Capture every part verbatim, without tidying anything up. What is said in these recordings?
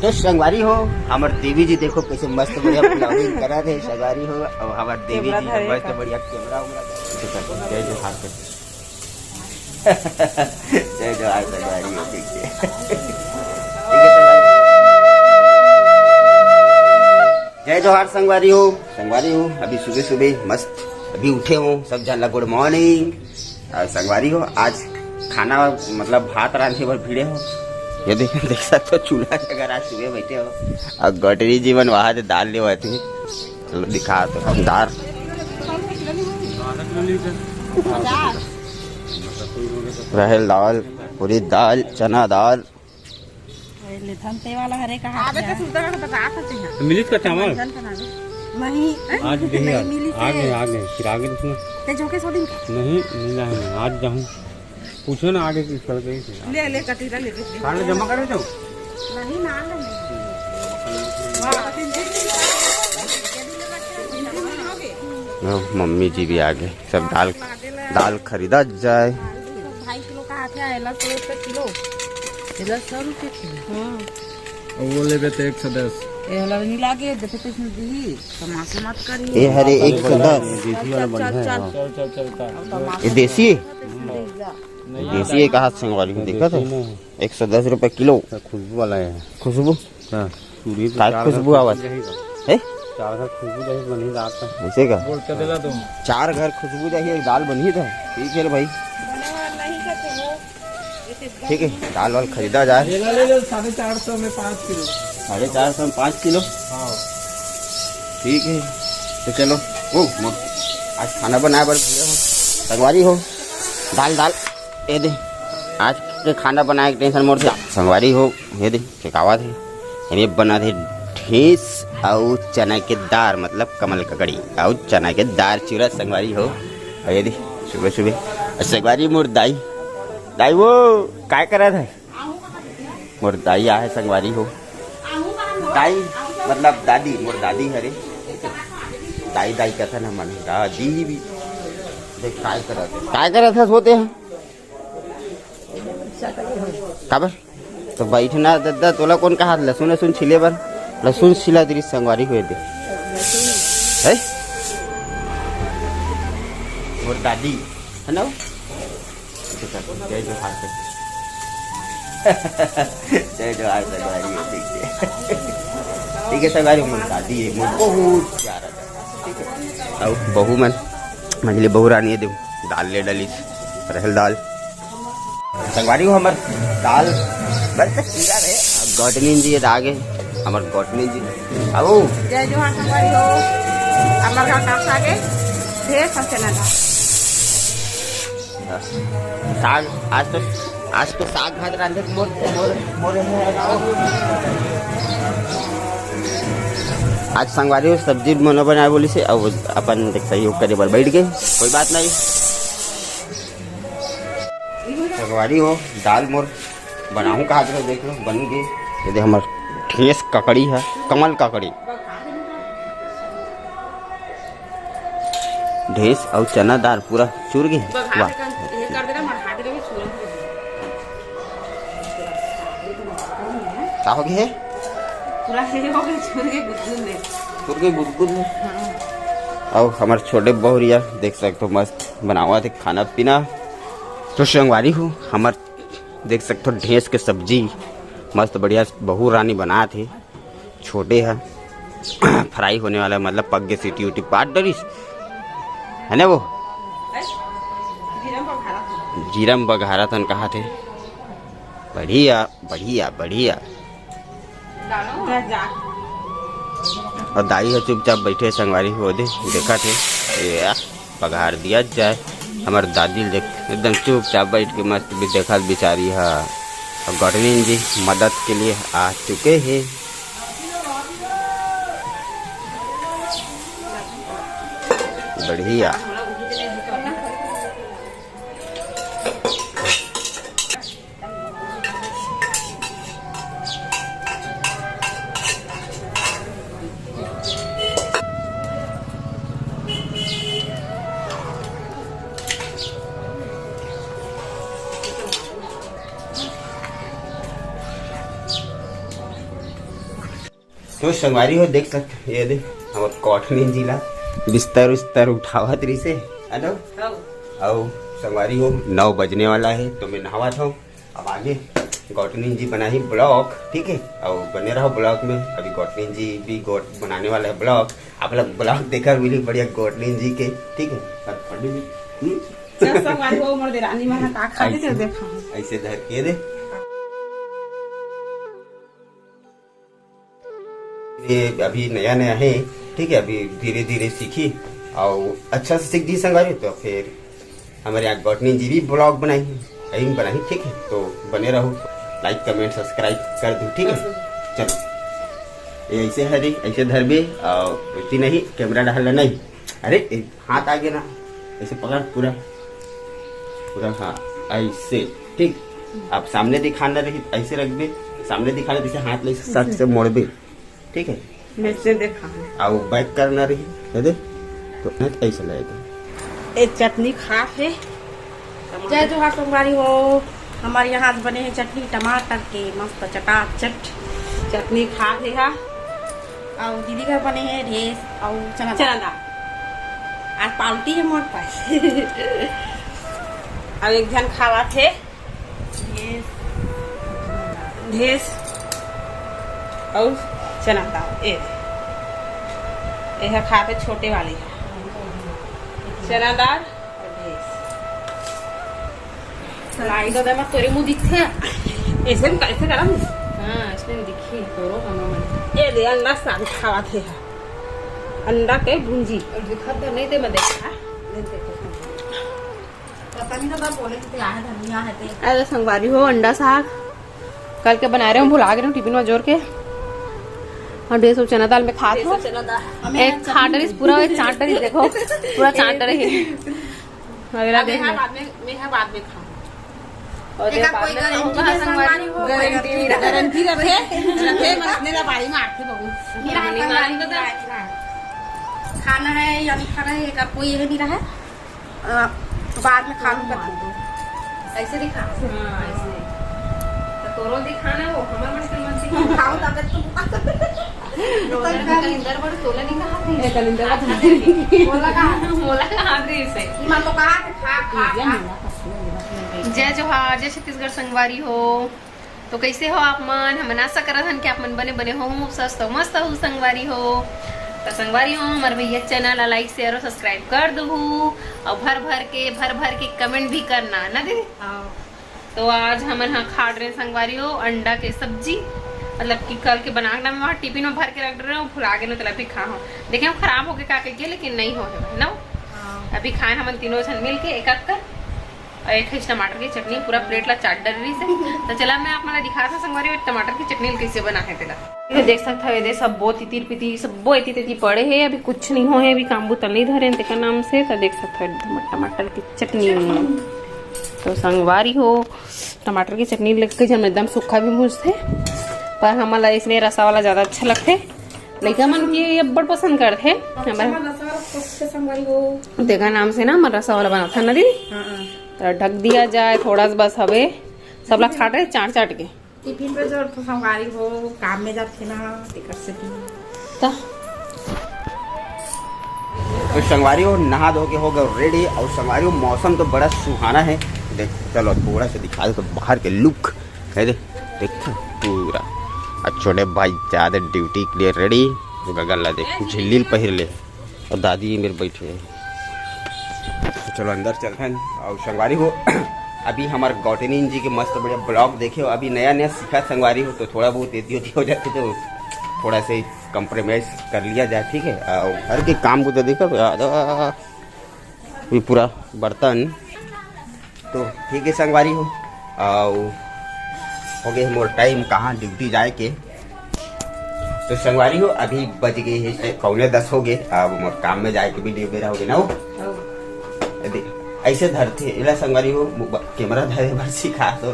तो संगवारी हो, हमर देवी जी देखो कैसे मस्त बढ़िया vlogging करत हे। संगवारी हो, अब हमर देवी जी मस्त बढ़िया camera उमरा। जय जोहार कर। जय जोहार संगवारी हो, ठीक है। ठीक है संगवारी। जय जोहार संगवारी हो। संगवारी हो, अभी सुबह सुबह मस्त, अभी उठे हो, सब झन ला good morning। अउ संगवारी हो, आज खाना मतलब भात रांधे बर भिड़े हो। ये देख, देख सकते हो चूल्हा जगह आज सुबह बैठे हो। अउ गौटरी जी मन वहाँ से दाल लेवत हे। चलो दिखा तो हम दाल, राहेर दाल, उरीद दाल, चना दाल। अरे लेथन ते वाला हरे कहा आबे क्या? तो सुलतागढ़ बता सकते हैं। मिलिस का चावल? मंजन बना दो। नहीं। आज नहीं, आज मिलिस आज है। नहीं, आज नहीं, फिर आगे देखना। ते झोंके सो दिन का? नहीं, नहीं, नहीं, आज जाऊँ। पूछो ना आगे की कर गई थी। ले, ले, कटीरा ले, ले। काल जमा करे तो? नहीं, ना, नहीं। हाँ, मम्मी जी भी आ गए, सब दाल, दाल खरीदा जाए। ढाई किलो का आथे, एला सौ रुपये किलो। एला सौ रुपये किलो? हाँ। अउ वो लेबे तो एक सौ दस। ए हला नहीं लागे, जब तक इसमें दी, तमाशा मत करिए। ए हरे, एक सौ दस। देसी वाला चल, बढ़िया है, चल, हाँ। चल, चल, चल, चल। ये देसी है? नहीं, देसी है, कहा संगवारी में देखा था? देसी नहीं है। एक सौ दस रुपये किलो। तो खुशबू वाला है। खुशबू? हाँ, पूरी तो काय चार खुशबू घर आवत? खुशबू रहेगा। है? चार घर खुशबू रहेगा, बनी दाल का। ऐसे का? बोल, चलेला तुम। चार घर खुशबू जाही, एक दाल बनी था। ठीक है रे भाई। ठीक है, दाल वाल खरीदा जाए। ले लो, ले लो, साढ़े चार सौ में पाँच किलो। साढ़े चार सौ में पाँच किलो? हाँ। ठीक है, तो चलो। ओ, मोर, आज खाना बनाए बर भैया हो, संगवारी हो, दाल, दाल, ये दे। आज के खाना बनाए के tension मोर से, संगवारी हो, ये दे, फेंकावत हे। एमे बनत हे ढेंस अउ चना के दार, मतलब कमल ककड़ी अउ चना के दार चूरा, संगवारी हो। अउ ये दे, सुबह सुबह, अउ संगवारी मोर दाई, दाई वो, काय करत हे? मोर दाई आहे संगवारी हो। दाई, मतलब दादी, मोर दादी हरे। दाई, दाई कथन हमन, दादी भी। देख, काय करत हे? काय करत हस होते हैं? काबर? तो बैठना दद्दा, तोला कौन कहा लहसुन, लहसुन छिले बर? लहसुन छिला दरी संगवारी हुए दे। है? मोर दादी, है ना? जय जोहार कर। जय जोहार संगवारी हो, ठीक है। ठीक है संगवारी, मोर दादी है, मोर बहुत प्यारा दादी, ठीक है। अउ बहू मन, मझली बहू रानी है, देखो, दाल ले डाली, रहल दाल। संगवारी हो, हमर दाल बन तक पूरा रहे। गौटनीन जी ये आगे, हमर गौटनीन जी। आओ। जय जोहार संगवारी हो, हमर घर का आगे ढेर सब चना दाल। साग, आज तो, आज तो साग भात रांधे के मोर, मोर, मोर है। आज संगवारी हो सब्जी मनो बनाए बोली से, अब अपन देख सहयोग करे बर बैठ गए, कोई बात नहीं। संगवारी हो, दाल मोर बनाहूँ कहा, देख लो, बन गए। ये दे हमर ढेंस ककड़ी है, कमल ककड़ी। ढेंस अउ चना दार पूरा चुर गे। बघा वाह। के कन-, ये कर देना, मढ़ा के रखे, चूरन हो गया। का हो गया है? पूरा ये हो गया, चुर के गुदगुद में। चुर के गुदगुद में। हाँ। अउ हमर छोटे बहुरिया देख सकते हो, मस्त बनावत हे खाना पीना। तो संगवारी हो, हमर देख सकते हो ढेंस के सब्जी मस्त बढ़िया बहू रानी बनात हे। छोटे ह, fry होने वाला है, मतलब पक गे, सीटी उटी पाट डरिस, है ना वो? जीरा में बघारा तन कहा थे। बढ़िया, बढ़िया, बढ़िया। अउ दाई ह चुपचाप बैठे संगवारी हो दे, देखा थे। ये आ, पघार दिया जाए। हमर दादी ल देख, एकदम चुपचाप बैठ के मस्त भी देखत बिचारी ह। अब गौटनीन जी मदद के लिए आ चुके हैं। बढ़िया। तो संगवारी हो, देख सकत, ये दे, हमर कॉटनिन जी ला बिस्तर उस्तर उठावत रहिसे, है ना? हाँ। अउ संगवारी हो, नौ बजने वाला है, तो मैं नहावत हूँ। अब आगे गौटनिन जी बनाही ब्लॉग, ठीक है, अउ बने रहो ब्लॉग में। अभी गौटनिन जी भी गोट बनाने वाला है ब्लॉग, आप लोग ब्लॉग देखा मिली बढ़िया गौटनिन जी के, ठीक है। अब पंडित जी, हम्म? चल, संगवारी हो, मोर देरानी मन ह का खाथे, ऐसे, तेला देखा। ऐसे धर के दे। ये अभी नया नया है, ठीक है, अभी धीरे धीरे सीखी और अच्छा से सीख जी संगवारी, तो फिर हमारे यहाँ गौटनी जी भी ब्लॉग बनाई, यही बनाई, ठीक है, तो बने रहो, लाइक कमेंट सब्सक्राइब कर दो, ठीक है। चलो, ये ऐसे हरे, ऐसे धरबे और इतनी नहीं, कैमरा डालना नहीं, अरे ए, हाथ आगे ना, ऐसे पकड़ पूरा, पूरा, हाँ, ऐसे, ठीक। आप सामने दिखाना रही, ऐसे रखबे, सामने दिखाना, जैसे हाथ ले सट से मोड़बे, ठीक है। मैं से देखा है। आओ, बैक करना रही, है दे? तो नहीं तो ऐसे लगेगा। ए चटनी खा है। जय जोहार संगवारी हो, हमारे यहाँ आज बने हैं चटनी टमाटर के, मस्त चटाचट चटनी खा है हा। और दीदी घर बने हैं ढेस और चना दाल। चना दाल। आज पार्टी है मोर पास। अब एक जन खावा थे ढेस, ढेस और चना दाल। ए, ए है खाते छोटे वाली है। चना दाल और ढेस। लाई दादा, मैं तोरे मुंह दिखथे। ऐसे में कैसे करम? हाँ, इसने दिखी तोरो हम मन। ये दे अंडा साग खावा थे। अंडा के भुंजी। और दिखत तो नहीं थे, मैं देखा। पता नहीं था, बोले कि क्या है, धनिया है ते। अरे संगवारी हो, अंडा साग कल के बना रहे हूँ, भुला गए हूँ टिफिन में जोर के। और ढेर सब चना दाल में खात हो। चना दाल। एक खाट रही पूरा, एक चाट रही, देखो पूरा चाट रही। अगला अब देख मैं लो। बाद में, मैं बाद में खाऊँ। और एक ये कोई बाद में गारंटी खाऊंगा, नहीं, संगवारी हो, गारंटी नहीं रहा। गारंटी रखे, रखे, मत अपने ला बारी में आके बहू। नहीं रहा, नहीं संगवारी मालूम नहीं रहा। खाना है या नहीं खाना है, एक कोई ये नहीं रहा है। अ, बाद में खा लूंगा। ऐसे दिखा। हाँ, ऐसे। तो तोरो दिखाना हो, हमर मन के मत दिखा। खाओ तब तुम। कलिंदर बड़ तोला नहीं कहा थे। ए, कलिंदर बड़। बोला कहा। बोला कहा थे इसे। मैं तो कहा थे, खा, खा, खा। जय जोहार, जय छत्तीसगढ़ संगवारी हो। तो कैसे हो आप मन? हमन आशा करत हन कि आप मन बने बने हो, स्वस्थ हो, मस्त हो संगवारी हो। तो संगवारी हो, हमारे भैया चैनल ला लाइक शेयर और सब्सक्राइब कर दू, और भर भर के भर भर के कमेंट भी करना ना दीदी। हाँ। तो आज हमन हा खा रहे संगवारी हो अंडा के सब्जी, मतलब कि कल के बना के ना मैं वहाँ टिफिन में भर के रख रहे हूँ, भुला गए ना, तो अभी खा हो। देखे हम खराब हो गए का कह के, लेकिन नहीं हो है ना। हाँ। अभी खाए हमन तीनों जन मिल के एक एक कर। और एक है टमाटर की चटनी पूरा प्लेट ला चाट डर रही से। तो चला मैं आप मन ला दिखा था संगवारी, टमाटर की चटनी कैसे बना है तेला। ये देख सकता है, ये सब बहुत तितिर पितिर, सब बहुत इति तिति पड़े हैं, अभी कुछ नहीं हो है, अभी काम बुतल नहीं धरे हैं, तेकर नाम से। तो देख सकता है टमाटर की चटनी। तो संगवारी हो, टमाटर की चटनी लग के जब एकदम सूखा भी मुझसे, पर हमला इसने रसा वाला ज्यादा अच्छा लगते। लइका मन के ये अब्बड़ पसंद करथे। अच्छा, हमर मन रसा वाला पसंद हे संगवारी हो। देखा नाम से ना हमर रसा वाला बनाथन ना दीदी। हाँ, हाँ। तो ढक दिया जाए थोड़ा सा बस हवे, सब ला खाट रहे चाट चाट के। टिफिन पे जो तो संगवारी हो काम में जाथे ना, तेकर से भी। तो तो संगवारी हो नहा धो के हो गए रेडी। और संगवारी हो मौसम तो बड़ा सुहाना है। देख चलो थोड़ा सा दिखा दे तो बाहर के लुक है दे, देख पूरा। और छोटे भाई जाते ड्यूटी के लिए रेडी। गगन ला देख झिल्ली ल पहिर ले और दादी मेरे बैठे हैं। तो चलो अंदर चलथन। और संगवारी हो अभी हमार गौटनीन जी के मस्त बढ़िया ब्लॉग देखे हो। अभी नया नया सीखा संगवारी हो तो थोड़ा बहुत एती ओती हो जाते तो थोड़ा से कॉम्प्रोमाइज कर लिया जाए, ठीक है। और घर के काम को तो देखो, ये पूरा बर्तन तो ठीक है संगवारी हो। आओ हो गए मोर टाइम कहाँ ड्यूटी जाए के। तो संगवारी हो अभी बज गए हैं से पौने दस हो गए। अब मोर काम में जाए के भी डे बेरा हो गए ना हो। अरे, ऐसे धरते एला संगवारी हो कैमरा धरे बर सिखा तो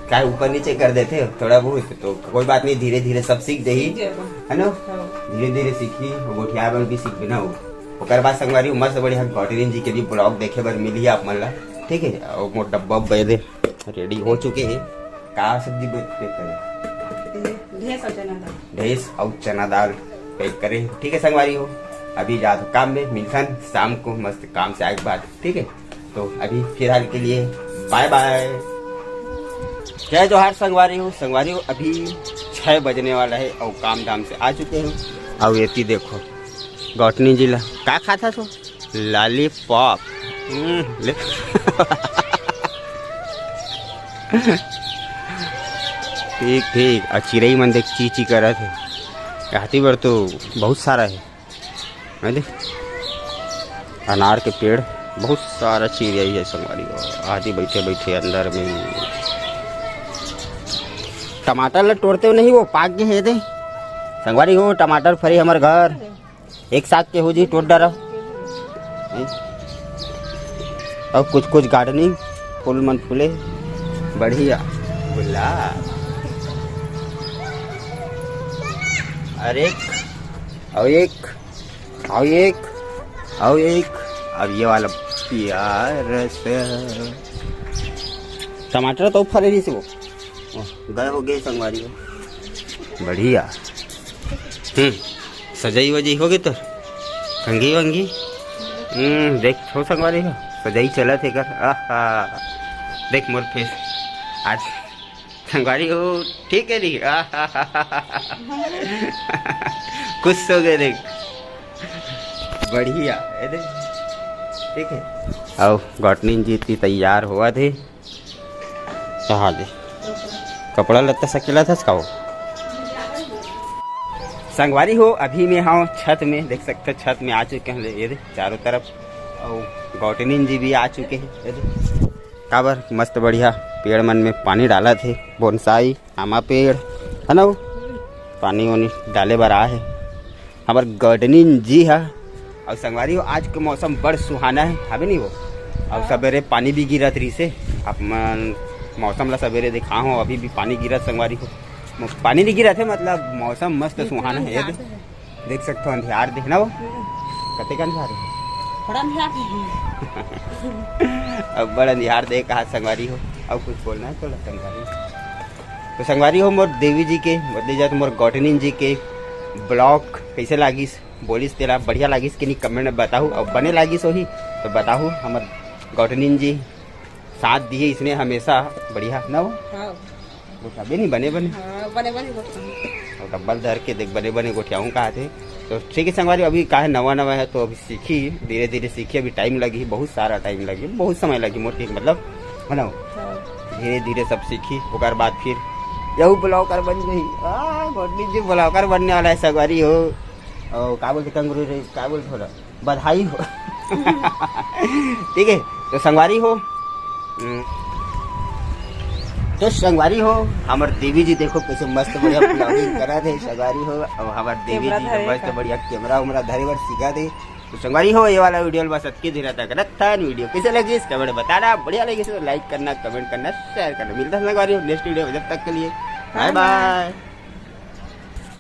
क्या ऊपर नीचे कर देते हो थोड़ा बहुत, तो कोई बात नहीं, धीरे धीरे सब सीख जाही, है ना। धीरे धीरे सीखी, गोठिया बर भी सीख बिना हो। ओकर बाद संगवारी हो मस्त बढ़िया गौटरीन जी के भी ब्लॉग देखे बर मिली आप मन ला, ठीक है। और मोर डब्बा उब्बा दे रेडी हो चुके हैं। का सब्जी बन- बन- ढेस अउ चना दाल पैक करे हे। ठीक है संगवारी हो, अभी जात काम में, मिलथन शाम को मस्त काम से आए के बाद। ठीक है, तो अभी फिलहाल के लिए बाय बाय, जय जोहार संगवारी हो। संगवारी हो, अभी छः बजने वाला है और काम धाम से आ चुके हैं। और ये देखो, गौटनी जी ला का खाता सो? लॉलीपॉप। हम्म, ले। ठीक ठीक। और चिरई मन देख ची ची करत है। हाथी बर तो बहुत सारा है। है देख, अनार के पेड़, बहुत सारा चिरई है संगवारी हो। आदि बैठे बैठे अंदर में। टमाटर ला टोरते नहीं, वो पाक गे हे दे। संगवारी हो, टमाटर फरे हमर घर। एक साग के हो जी, टोर डरा। हैं? और कुछ कुछ गार्डनिंग, फूल मन फूले, बढ़िया। गुलाब। अरे, और एक, और एक, और एक, और ये वाला प्यार से। टमाटर तो फरे नहीं से वो। गए हो गए संगवारी हो। बढ़िया। हम्म, सजाई वजाई हो गई तो कंगी वंगी। हम्म, देख हो संगवारी हो, सजाई चलत हे कर। आहा, देख मोर फेस आज संगवारी हो। ठीक है री। आहा, खुश हो गए देख। बढ़िया, ये देख। ठीक है, आओ गौटनी जी ती तैयार होवत हे। कहाँ दे? कपड़ा लत्ता सकेला था इसका वो। संगवारी हो, अभी मैं हाँ छत में, देख सकते हो छत में आ चुके हैं। ये दे चारों तरफ, और गौटनीन जी भी आ चुके हैं। ये दे काबर मस्त बढ़िया पेड़ मन में पानी डालत हे, बोनसाई आमा पेड़ है ना, वो पानी वानी डाले बर आ हे। हमर गौटनीन जी ह। अउ संगवारी हो, आज के मौसम बड़ सुहाना हे, हवे नहीं वो? अउ सबेरे पानी भी गिरत रहिसे। आप मन मौसम ला सबेरे देखा हो, अभी भी पानी गिरत संगवारी हो। म-, पानी नहीं गिरत हे, मतलब मौसम मस्त सुहाना हे। ये दे-, देख सकते हो, अंधियार देख ना वो, कतेक अंधियार हे। बड़ा अंधियार हे। अब बड़ा अंधियार देख कहा संगवारी हो। अब कुछ बोलना है तो संगवारी। तो संगवारी हो, मोर देवी जी के, बदले जात मोर गौटनीन जी के ब्लॉग कैसे लागिस, बोलिस तेला बढ़िया लागिस कि नहीं, कमेंट में बताहू। और बने लागिस होही तो बताहू। हमर गौटनीन जी साथ दिए इसने हमेशा बढ़िया ना हो। हाँ। गोठाबे नहीं बने बने। हाँ, बने बने गोठाबे। और डब्बल धर के देख, बने बने गोठियाऊँ कहा थे। तो ठीक है संगवारी, अभी का है, नवा नवा है तो अभी सीखी, धीरे धीरे सीखी। अभी टाइम लगी, बहुत सारा टाइम लगी, बहुत समय लगी मोर के, मतलब है ना। हाँ। धीरे धीरे सब सीखी, ओकर बाद फिर यहू ब्लॉगर बन गई। आ, गौटनीन जी ब्लॉगर बनने वाला है संगवारी हो। और का बोलते, कंगरू रे, का बोलते होला, बधाई हो। ठीक है, तो संगवारी हो, हम्म, तो संगवारी हो, हमर देवी जी देखो कैसे मस्त बढ़िया ब्लॉगिंग करा थे संगवारी हो। और हमर देवी जी मस्त बढ़िया कैमरा उमरा धरे बर सीखा थे। तो संगवारी हो, ये वाला वीडियो बस अतके दिन तक रखथन। वीडियो कैसे लगिस कमेंट बताना, बढ़िया लगिस तो लाइक करना, कमेंट करना, शेयर करना। मिलता है संगवारी हो नेक्स्ट वीडियो में, जब तक के लिए बाय बाय।